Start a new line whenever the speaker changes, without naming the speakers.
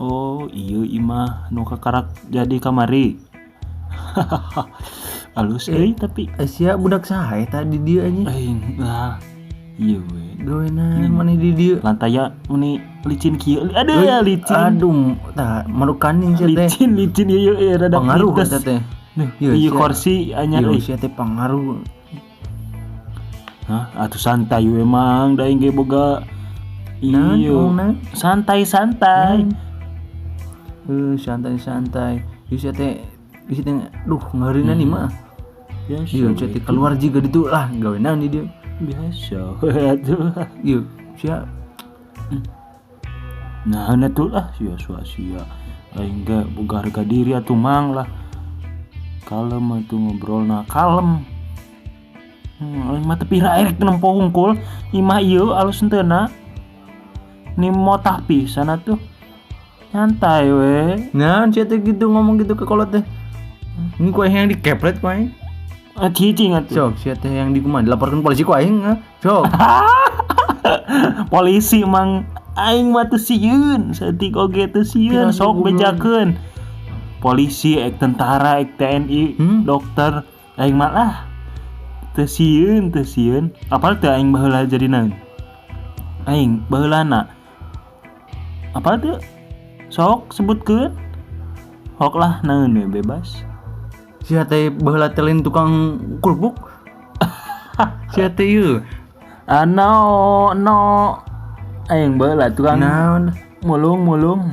Oh, iya, imah nu kakarak jadi kamari. Alus euy, tapi
Eh, sia budak saha eta di dieu anjing?
Aing lah. Iya we.
Gawenan maneh di dieu.
Lantaya meni licin kieu. Aduh ya licin.
Aduh, tah marukaning sia teh.
Licin licin ieu ieu rada
Pengaruh
krites.
eta teh.
Iya
sia.
Kursi anyar
Ieu
euy.
sia teh pengaruh.
Hah, atuh santai we mang, da aing ge boga
Naon,
iya.
ngomong naon?
Santai-santai.
Eh, santai-santai. Ieu sia teh ieu sia teh duh ngareuna nih mah.
Biasa.
Ieu sia teh keluar jiga ditu lah gawe naon di dieu.
Biasa. Atuh.
Ieu sia.
Nah, atuh lah sia sia sia. Aing ge boga harga diri atuh mang lah. Kalem atuh ngobrolna, kalem. Aing mah teu pira erek nempo hungkul. Imah ieu alus henteu. Ni motah pisan atuh. Nyantai we.
Naon sia teh gitu ngomong gitu ke kolot teh. Ini ku aing yang dikepret ku aing.
Ah, cicing atuh.
Sok sia teh yang di kumaha dilaporkan polisi ku aing ah. Sok.
Polisi mang, aing mah teu sieun, saeutik oge teu sieun,
Kira
sok
goblok.
bejakeun. Polisi ek tentara ek TNI, dokter, aing mah lah teu sieun, teu sieun. Apal teu aing baheula jadi naon? Aing baheulana. Apal teu? Sok sebutkeun. Hok lah naon we bebas.
Sia teh baheula teh lain tukang kerupuk. Sia teh ieu.
Ah, no, no. Aing baheula tukang
Naon?
mulung-mulung.